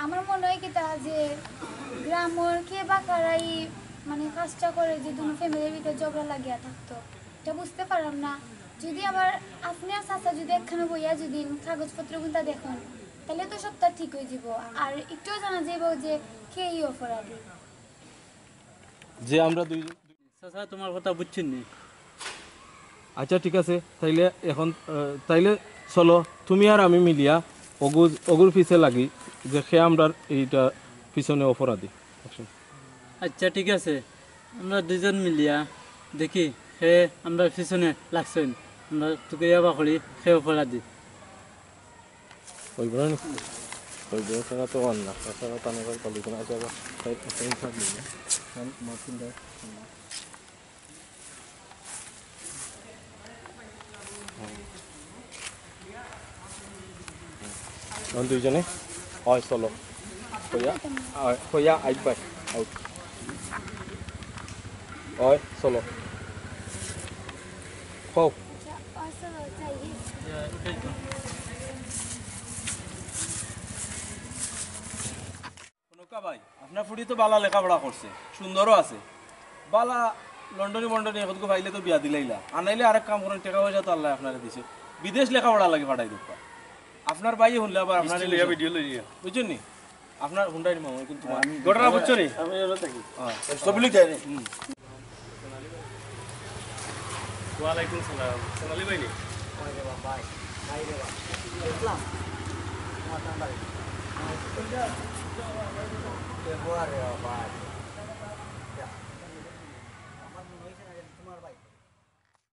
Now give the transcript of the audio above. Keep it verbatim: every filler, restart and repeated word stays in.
আমার মনে হয় কিতা যে গ্রামর কে বা কারাই মানে কাজটা করে যে দুনো ফ্যামিলির ভিতরে ঝগড়া লাগিয়া থাকতো, এটা বুঝতে পারলাম না। যদি আবার আপনি আর চাচা যদি একখানে বইয়া যদি কাগজপত্র গুনতা দেখেন, তাহলে তো সবটা ঠিক হয়ে যাব। আর একটুও জানা যাইব যে কে এই অপরাধী। যে আমরা দুই চাচা, তোমার কথা বুঝছেন নি? আচ্ছা, ঠিক আছে। তাইলে এখন আহ, তাইলে চলো, তুমি আর আমি মিলিয়া অগুর অগুর পিছে লাগি, যে কে আমরার এইটা পিছনে অপরাধী। আচ্ছা, ঠিক আছে, আমরা দুইজন মিলিয়া দেখি হে আমরার পিছনে লাগছেন, আমরা তুকে ইয়াবা করি হে অপরাধী। ওই বড় নাকি? ওই বড় সেনা তো অন না, তাছাড়া তানু ভাই কলেজ না আছে আবার। তাই তাই থাকবে না। আমি মার্কিন দেয়। এখন দুইজনে হয় চলো। হইয়া, আর হইয়া আইকবাই। আউট। হয় চলো। কও। কনকা ভাই, আপনার ফুড়ি তো বালা লেখাপড়া করছে, সুন্দরও আছে। বালা লন্ডনি মন্ডনি এখনকে পাইলে তো বিয়া দিলাইলা, আনাইলে আরেক কাম করেন, টাকা পয়সা তো আল্লাহ আপনারে দিছে, বিদেশ লেখাপড়া লাগি পাঠাই দেবা। আপনার ভাই শুনলে আবার আপনার লইয়া ভিডিও লই লইয়া বুঝছেন নি? আপনার হুন্ডাই মামা কিন্তু তোমার ঘটনা বুঝছো নি? হ্যাঁ। ছবি লই যায় নি? ওয়ালাইকুম সালাম। সোনালি ভাই নি? ওই রে বাবা, ভাই, ভাই রে বাবা। দেখলাম তোমার নাম্বার। এ, রে বাবা।